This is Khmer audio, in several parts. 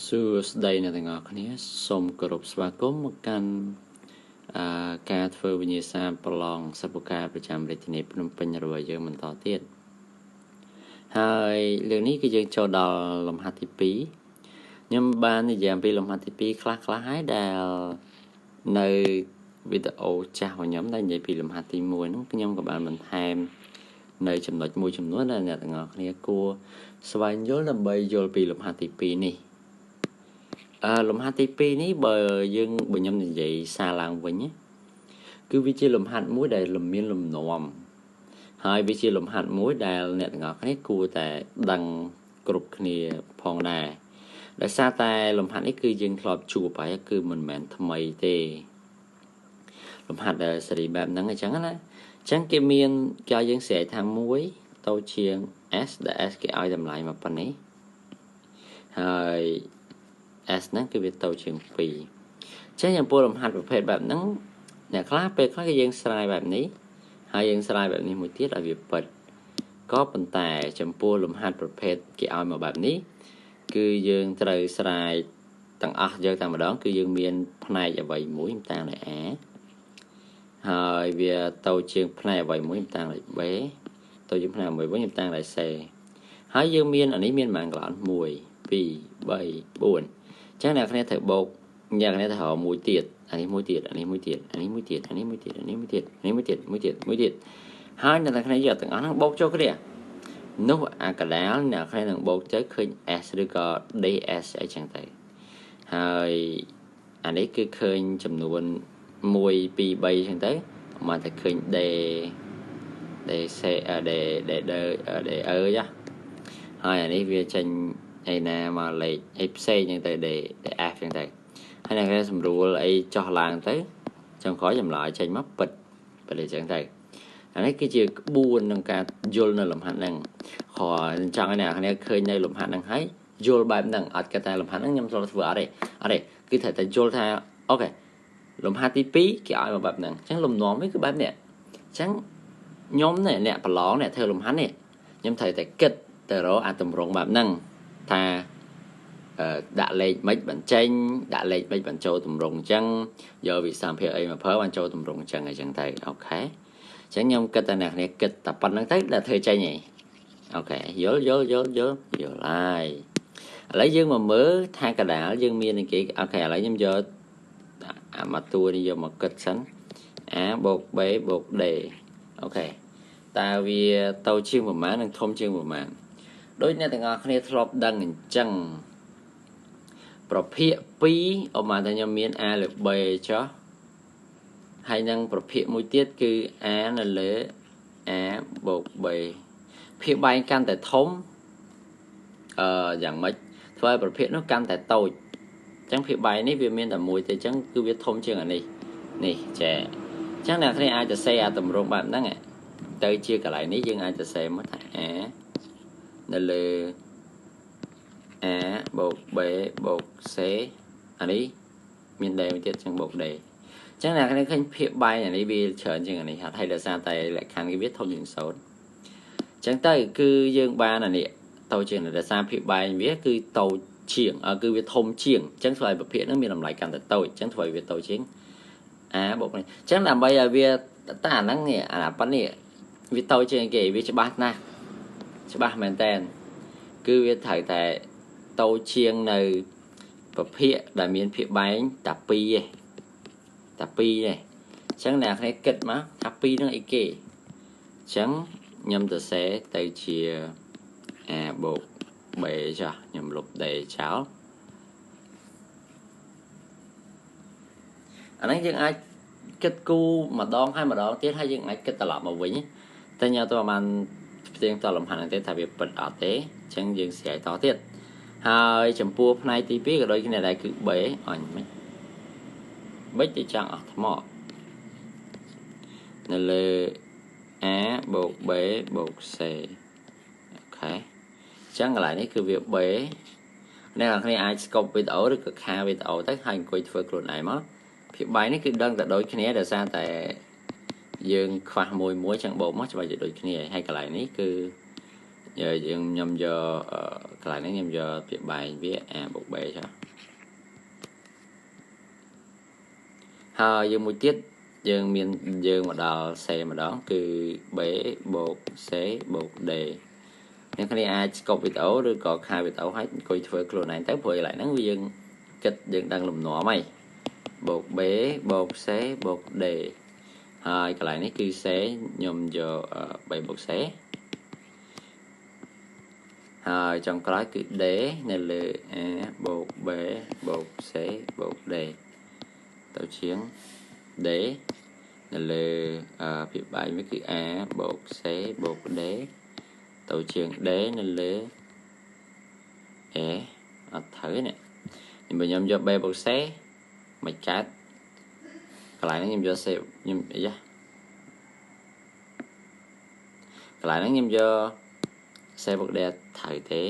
សួស្តីអ្នកទាំងអស់គ្នាសូមគោរពស្វាគមន៍មកកាន់ការធ្វើវិញ្ញាសាប្រឡងសិប្បការប្រចាំរាជធានីភ្នំពេញរបស់យើងបន្តទៀតហើយលើកនេះគឺយើងចូលដល់លំហាត់ទី2ខ្ញុំបាននិយាយអំពីលំហាត់ទី2ខ្លះៗហើយដែលនៅវីដេអូចាស់របស់ខ្ញុំដែលនិយាយពីលំហាត់ទី1ហ្នឹងខ្ញុំក៏បានបន្ថែមនៅចំណុចមួយចំនួនដែលអ្នកទាំងអស់គ្នាគួរស្វែងយល់ដើម្បីយល់ពីលំហាត់ទី2នេះលំហាត់ទី2នេះបើខ្ញុំនិយាយសារឡើងវិញគឺវាជាលំហាត់មួយដែលមានលំនាំហើយវាជាលំហាត់មួយដែលអ្នកទាំងអស់គ្នាគួរតែដឹងគ្រប់គ្នាផងដែរដោយសារតែលំហាត់នេះគឺយើងធ្លាប់ជួបហើយគឺមិនមែនថ្មីទេលំហាត់ដែលសេរីបែបហ្នឹងអញ្ចឹងណាអញ្ចឹងគេមានគេឲ្យយើងស្រែកថា1តូចជាង s ដែល s គេឲ្យតម្លៃមកប៉ុណ្នេះហើយ s ហ្នឹងគឺវាតូចជាង2អញ្ចឹងចំពោះលំហាត់ប្រភេទបែបហ្នឹងអ្នកខ្លះពេលខ្លះគេយើងស្រាយបែបនេះហើយយើងស្រាយបែបនេះមួយទៀតឲ្យវាពិតក៏ប៉ុន្តែចំពោះលំហាត់ប្រភេទគេឲ្យមកបែបនេះគឺយើងត្រូវស្រាយទាំងអស់យកតែម្ដងគឺយើងមានផ្នែកអ្វីមួយតាំងដោយ a ហើយវាតូចជាងផ្នែកអ្វីមួយតាំងដោយ b តូចជាងផ្នែកមួយវិញតាំងដោយ c ហើយយើងមានអានេះមានប៉ុន្មានកន្លង1 2 3 4ចឹងអ្នកគ្នាត្រូវបូកអ្នកគ្នាត្រូវរកមួយទៀតអានេះមួយទៀតអានេះមួយទៀតអានេះមួយទៀតអានេះមួយទៀតអានេះមួយទៀតអានេះមួយទៀតមួយទៀតមួយទៀតហើយអ្នកគ្នាយកទាំងអស់ហ្នឹងបូកចូលគ្នានោះអាកដាលអ្នកគ្នានឹងបូកទៅឃើញ s ឬក៏ ds អីចឹងទៅហើយអានេះគឺឃើញចំនួន1 2 3ចឹងទៅមកតែឃើញ d d c d d d d អឺចាហើយអានេះវាចេញឯណាមកលេខអីផ្សេងចឹងទៅ D D F ចឹងទៅហើយអ្នកគេសម្រួលអីចោះឡើងទៅចុងក្រោយចម្លើយចេញមកពិតពិតអីចឹងទៅអានេះគឺជាក្បួនក្នុងការយល់នៅលំហាត់ហ្នឹងគ្រាន់ចង់ឲ្យអ្នកគ្នាឃើញនៅលំហាត់ហ្នឹងហើយយល់បែបហ្នឹងអត់គេតែលំហាត់ហ្នឹងខ្ញុំធ្លាប់ធ្វើអត់ទេអត់ទេគឺត្រូវតែយល់ថាអូខេលំហាត់ទី2គេឲ្យមកបែបហ្នឹងអញ្ចឹងលំនាំវាគឺបែបនេះអញ្ចឹងខ្ញុំនេះអ្នកប្រឡងអ្នកធ្វើលំហាត់នេះខ្ញុំត្រូវតែគិតទៅរកអាទម្រង់បែបហ្នឹងថាដាក់លេខមិនបញ្ចេញដាក់លេខមិនបញ្ចូលទម្រង់អញ្ចឹងយកវិសម្ភារអីមកប្រើបញ្ចូលទម្រង់អញ្ចឹងអីចឹងទៅអូខេអញ្ចឹងខ្ញុំគិតតែអ្នកគ្នាគិតតែប៉ុណ្្នឹងទៅដែលធ្វើចេញហីអូខេយល់យល់យល់យល់យល់ហើយឥឡូវយើងមកមើលថាកដាលយើងមានអីគេអូខេឥឡូវខ្ញុំយកអាមួយតួនេះយកមកគិតសិន a បូក b បូក d អូខេតើវាតូចជាងប្រមាណនិងធំជាងប្រមាណដូចអ្នកទាំងអស់គ្នាធ្លាប់ដឹងអញ្ចឹងប្រភេទ2ឧបមាថាខ្ញុំមាន a លើ b ចុះហើយនឹងប្រភេទមួយទៀតគឺ a នៅលើ a បូក b ភាគបែងកាន់តែធំយ៉ាងម៉េចធ្វើឲ្យប្រភេទនោះកាន់តែតូចអញ្ចឹងភាគបែងនេះវាមានតែមួយទេអញ្ចឹងគឺវាធំជាងអានេះនេះចាអញ្ចឹងអ្នកគ្នាអាចទៅសេអាទម្រង់បែបហ្នឹងទៅជាកន្លែងនេះយើងអាចទៅសេមកថា a នៅលើ a បូក b បូក c អានេះមាន d មួយទៀតចឹងបូក d អញ្ចឹងអ្នកគ្នាឃើញភាគបែងអានេះវាច្រើនជាងអានេះហើយដោយសារតែលក្ខខណ្ឌគេវាធំជាង0អញ្ចឹងទៅគឺយើងបានអានេះតូចជាងដោយសារភាគបែងវាគឺតូចជាងគឺវាធំជាងអញ្ចឹងធ្វើឲ្យប្រភេទហ្នឹងមានតម្លៃកាន់តែតូចអញ្ចឹងធ្វើឲ្យវាតូចជាង a បូកនេះអញ្ចឹងដើម្បីឲ្យវាតាអាហ្នឹងនេះអាប៉ុណ្នេះវាតូចជាងគេវាច្បាស់ណាស់ច្បាស់មែនតើគឺវាត្រូវតែតូចជាងនៅប្រភេទដែលមានភាគបែងតែ2ទេតែ2ទេអញ្ចឹងអ្នកគ្នាគិតមកថា2នឹងអីគេអញ្ចឹងខ្ញុំទៅសេទៅជា a បូក b ចុះខ្ញុំលុប d ចោលអានេះយើងអាចគិតគូរម្ដងហើយម្ដងទៀតហើយយើងអាចគិតត្រឡប់មកវិញតែញ៉ាំទៅបានផ្ទៀងតលំហាត់ហ្នឹងទេថាវាពិតអត់ទេអញ្ចឹងយើងស្រែកតទៀតហើយចំពោះផ្នែកទី2ក៏ដូចគ្នាដែរគឺ b អញមិនបិចទៅចង់អស់ថ្មនៅលើ a បូក b បូក c អូខេអញ្ចឹងកន្លែងនេះគឺវា b អ្នកនរគ្នាអាច stop វីដេអូឬក៏ខាវីដេអូទៅហើយអង្គុយធ្វើខ្លួនឯងមកភាពបែងនេះគឺដឹងតែដូចគ្នាដោយសារតែយើងខ្វះមួយមួយចឹងបូកមកច្បាស់ជាដូចគ្នាហើយកន្លែងនេះគឺ យើងខ្ញុំយកកន្លែងនេះខ្ញុំយកពាក្យបែងវា a បូក b ចុះហើយយើងមួយទៀតយើងមានយើងមកដល់ c ម្ដងគឺ b បូក c បូក d អ្នកគ្នាអាចស្កប់វីដេអូឬក៏ខាវីដេអូហើយអង្គុយធ្វើខ្លួនឯងទៅព្រោះកន្លែងហ្នឹងវាយើងគិតយើងដឹងលំនាំហើយបូក b បូក c បូក d ហើយកន្លែងនេះគឺ c ខ្ញុំយក b បូក c ហើយចុងក្រោយគឺ d នៅលើ a បូក b បូក c បូក d ទៅជាង d នៅលើភាគបែងវាគឺ a បូក c បូក d ទៅជាង d នៅលើ a អត់ត្រូវនេះបើខ្ញុំយក b បូក c មិនកើតកន្លែងនេះខ្ញុំយក c ខ្ញុំអីយ៉ាកន្លែងហ្នឹងខ្ញុំយក c បូក d ត្រូវទេ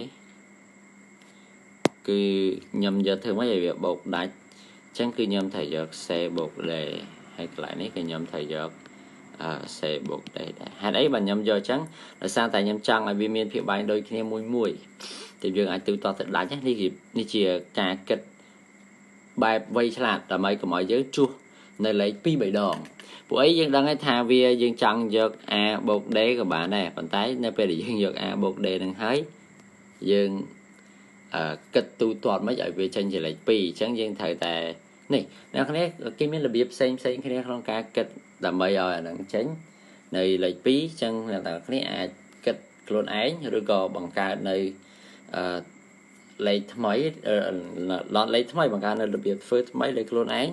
គឺខ្ញុំយកធ្វើម៉េចឲ្យវាបូកដាច់អញ្ចឹងគឺខ្ញុំត្រូវយក c បូក d ហើយកន្លែងនេះគឺខ្ញុំត្រូវយក c បូក d ដែរហេតុអីបើខ្ញុំយកអញ្ចឹងដោយសារតែខ្ញុំចង់ឲ្យវាមានភាពបែងដូចគ្នាមួយមួយតែយើងអាចទូទាត់ទៅដាច់នេះនេះជាការគិតបែបវៃឆ្លាតដើម្បីកុំឲ្យយើងជួសនៅលេខ2 3ដងពួកអីយើងដឹងហើយថាវាយើងចង់យក a បូក d ក៏បានដែរប៉ុន្តែនៅពេលដែលយើងយក a បូក d នឹងហើយយើងគិតទូទាត់មិនឲ្យវាចេញជាលេខ2អញ្ចឹងយើងត្រូវតែនេះអ្នកគ្នាគេមានរបៀបផ្សេងផ្សេងគ្នាក្នុងការគិតដើម្បីឲ្យអាហ្នឹងចេញនៅលេខ2អញ្ចឹងអ្នកទាំងគ្នាអាចគិតខ្លួនឯងឬក៏បង្កើតនៅលេខថ្មីឡតលេខថ្មីបង្កើតនៅរបៀបធ្វើថ្មីលើខ្លួនឯង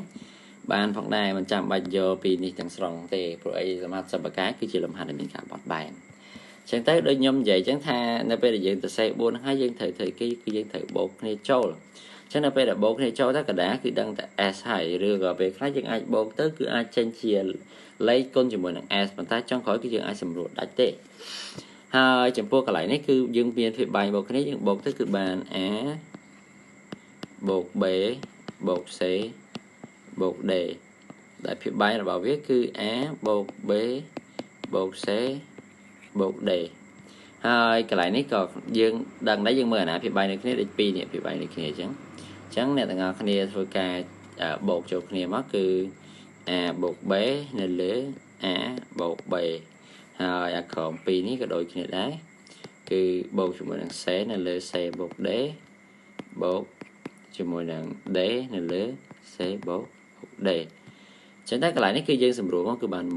បានផងដែរមិនចាំបាច់យកពីនេះទាំងស្រុងទេព្រោះអីលំហាត់សិប្បការគឺជាលំហាត់ដែលមានការបត់បែនអញ្ចឹងទៅដូចខ្ញុំនិយាយអញ្ចឹងថានៅពេលដែលយើងទៅសេ4ហើយយើងត្រូវធ្វើគេគឺយើងត្រូវបូកគ្នាចូលអញ្ចឹងនៅពេលដែលបូកគ្នាចូលទៅកដាគឺដឹងតែ s ហើយឬក៏ពេលខ្លះយើងអាចបូកទៅគឺអាចចេញជាលេខគុណជាមួយនឹង s ប៉ុន្តែចុងក្រោយគឺយើងអាចសម្រួលដាច់ទេហើយចំពោះកន្លែងនេះគឺយើងមានភាពបែងបូកគ្នាយើងបូកទៅគឺបាន a បូក b បូក c បូក d ដែលភាពបែងរបស់វាគឺ a បូក b បូក c បូក d ហើយកន្លែងនេះក៏យើងដឹងដែរយើងមើលអាណាភាពបែងដូចគ្នាដូច2នេះភាពបែងដូចគ្នាអញ្ចឹងអញ្ចឹងអ្នកទាំងអស់គ្នាធ្វើការបូកចូលគ្នាមកគឺ a បូក b នៅលើ a បូក b ហើយអាក្រោម2នេះក៏ដូចគ្នាដែរគឺបូកជាមួយនឹង c នៅលើ c បូក d បូកជាមួយនឹង d នៅលើ c បូក d ចឹងតែកន្លែងនេះគឺយើងសម្រួលមកគឺបាន1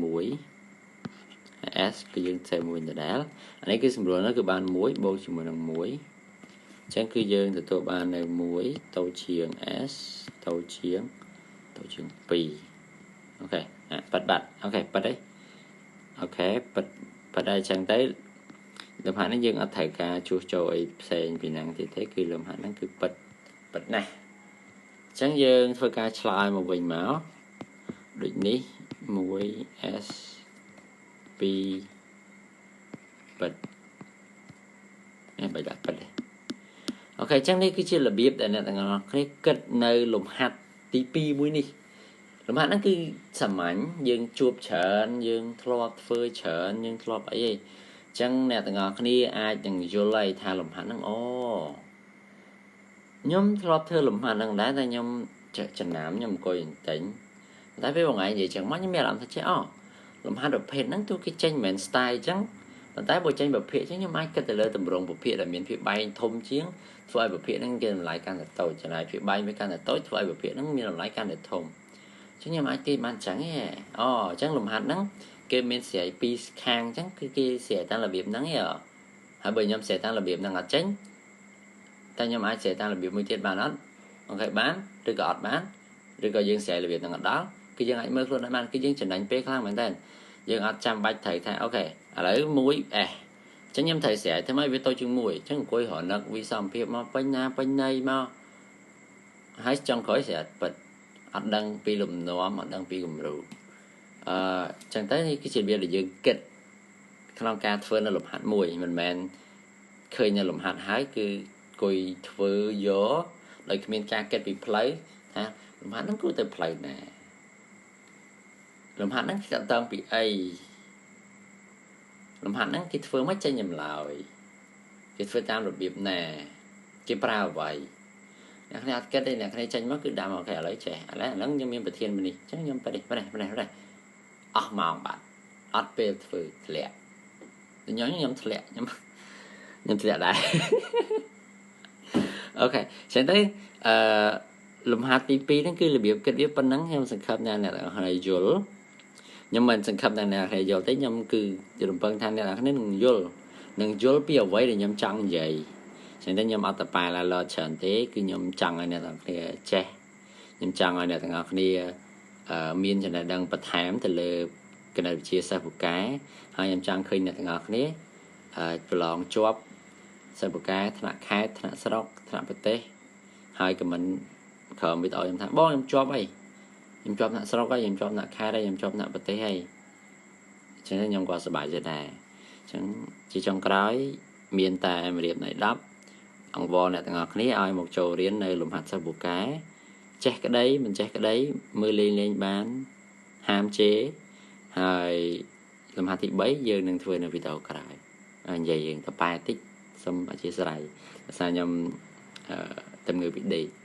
s គឺយើងសេ1ដដែលអានេះគឺសម្រួលនោះគឺបាន1បូកជាមួយនឹង1អញ្ចឹងគឺយើងទទួលបាននៅ1ទៅជាង s ទៅជាង2អូខេអាប៉ាត់បាត់អូខេប៉ាត់អីអូខេប៉ាត់ប៉ាត់ហើយអញ្ចឹងទៅលំហាត់នេះយើងអត់ត្រូវការជួសចូលអីផ្សេងពីហ្នឹងទៀតទេគឺលំហាត់ហ្នឹងគឺប៉ិតប៉ិតណាស់អញ្ចឹងយើងធ្វើការឆ្លើយមកវិញមកដូចនេះ 1s 2ប៉ិតនេះបីដាក់ប៉ិតទេអូខេអញ្ចឹងនេះគឺជារបៀបដែលអ្នកទាំងអស់គ្នាគិតនៅលំហាត់ទី2មួយនេះលំហាត់ហ្នឹងគឺសាមញ្ញយើងជួបច្រើនយើងធ្លាប់ធ្វើច្រើនយើងធ្លាប់អីឯងអញ្ចឹងអ្នកទាំងអស់គ្នាអាចនឹងយល់ហើយថាលំហាត់ហ្នឹងអូខ្ញុំធ្លាប់ធ្វើលំហាត់ហ្នឹងដែរតែខ្ញុំចំណាំខ្ញុំអង្គុយទិញតែពេលបងឯងនិយាយចឹងមកខ្ញុំមានអារម្មណ៍ថាចេះអូលំហាត់ប្រភេទហ្នឹងទោះគេចេញមិនមែន style អញ្ចឹងប៉ុន្តែបើចេញប្រភេទអញ្ចឹងខ្ញុំអាចគិតទៅលើទម្រង់ប្រភេទដែលមានភាពបែងធំជាងធ្វើឲ្យប្រភេទហ្នឹងគេតម្លៃកាន់តែតូចចំណែកភាពបែងវាកាន់តែតូចធ្វើឲ្យប្រភេទហ្នឹងមានតម្លៃកាន់តែធំអញ្ចឹងខ្ញុំអាចទាញបានអញ្ចឹងឯងអូអញ្ចឹងលំហាត់ហ្នឹងគេមានស្រាយពីរខាងអញ្ចឹងគឺគេស្រាយតាមរបៀបហ្នឹងឯងហើយបើខ្ញុំស្រាយតាមរបៀបហ្នឹងអត់ចេញតែខ្ញុំអាចស្រាយតាមរបៀបមួយទៀតបានអត់អូខេបានឬក៏អត់បានឬក៏យើងស្រាយរបៀបហ្នឹងអត់ដល់គឺយើងអាចមើលខ្លួនឯងបានគឺយើងចំណេញពេលខ្លាំងមែនតើយើងអត់ចាំបាច់ត្រូវថាអូខេឥឡូវ 1s អញ្ចឹងខ្ញុំត្រូវស្រាយធ្វើម៉េចវាតូចជាង1អញ្ចឹងអង្គុយរនឹកវិសមភាពមកពេញណាពេញណីមកហើយចុងក្រោយស្រាយពិតអត់ដឹងពីលំនាំអត់ដឹងពីគំរូអញ្ចឹងទៅនេះគឺជារបៀបដែលយើងគិតក្នុងការធ្វើនៅលំហាត់មួយមិនមែនឃើញនៅលំហាត់ហើយគឺអង្គុយធ្វើយកដោយគ្មានការគិតពីផ្លូវថាលំហាត់ហ្នឹងគួរទៅផ្លូវណាលំហាត់ហ្នឹងគេតើពីអីលំហាត់ហ្នឹងគេធ្វើមកចេញចម្លើយ គេធ្វើតាមរបៀបណាគេប្រើអ្វីអ្នកគ្នាអត់គិតទេអ្នកគ្នាចេញមកគឺដាំ OK ឥឡូវចេះឥឡូវហ្នឹងខ្ញុំមានប្រធាននេះអញ្ចឹងខ្ញុំបេះបេះបេះបេះអស់ម៉ោងបាត់អត់ពេលធ្វើធ្លាក់ខ្ញុំធ្លាក់ខ្ញុំធ្លាក់ដែរ OK ចឹងទៅអឺលំហាត់ទី2ហ្នឹងគឺរបៀបគិតវាប៉ុណ្ណឹងខ្ញុំសង្ឃឹមថាអ្នកទាំងអស់គ្នាយល់ខ្ញុំមិនសង្ឃឹមថាអ្នកគ្នាយល់ទេខ្ញុំគឺរំពឹងថាអ្នកទាំងគ្នានឹងយល់នឹងយល់ពីអ្វីដែលខ្ញុំចង់និយាយចឹងទៅខ្ញុំអត់តប៉ែឡាឡច្រើនទេគឺខ្ញុំចង់ឲ្យអ្នកទាំងគ្នាចេះខ្ញុំចង់ឲ្យអ្នកទាំងអស់គ្នាមានចំណេះដឹងបន្ថែមទៅលើគណិតវិទ្យាសិស្សពូកែហើយខ្ញុំចង់ឃើញអ្នកទាំងអស់គ្នាប្រឡងជាប់សិស្សពូកែថ្នាក់ខេត្តថ្នាក់ស្រុកថ្នាក់ប្រទេសហើយខមមិនក្រោមវីដេអូខ្ញុំថាបងខ្ញុំជាប់អីខ្ញុំជាប់ថ្នាក់ស្រុកហើយខ្ញុំជាប់ថ្នាក់ខេត្តហើយខ្ញុំជាប់ថ្នាក់ប្រទេសហើយអញ្ចឹងខ្ញុំក៏សប្បាយចិត្តដែរអញ្ចឹងជាចុងក្រោយមានតែម្រាមនៃ10អង្វរអ្នកទាំងអស់គ្នាឲ្យមកចូលរៀននៅលំហាត់សិស្សពូកែចេះក្តីមិនចេះក្តីមើលលេងលេងបានហាមជេរហើយលំហាត់ទី3យើងនឹងធ្វើនៅវីដេអូក្រោយនិយាយយើងតប៉ែតិចសូមអធិស្ឋានដោយសារខ្ញុំតែងើបពីដេក។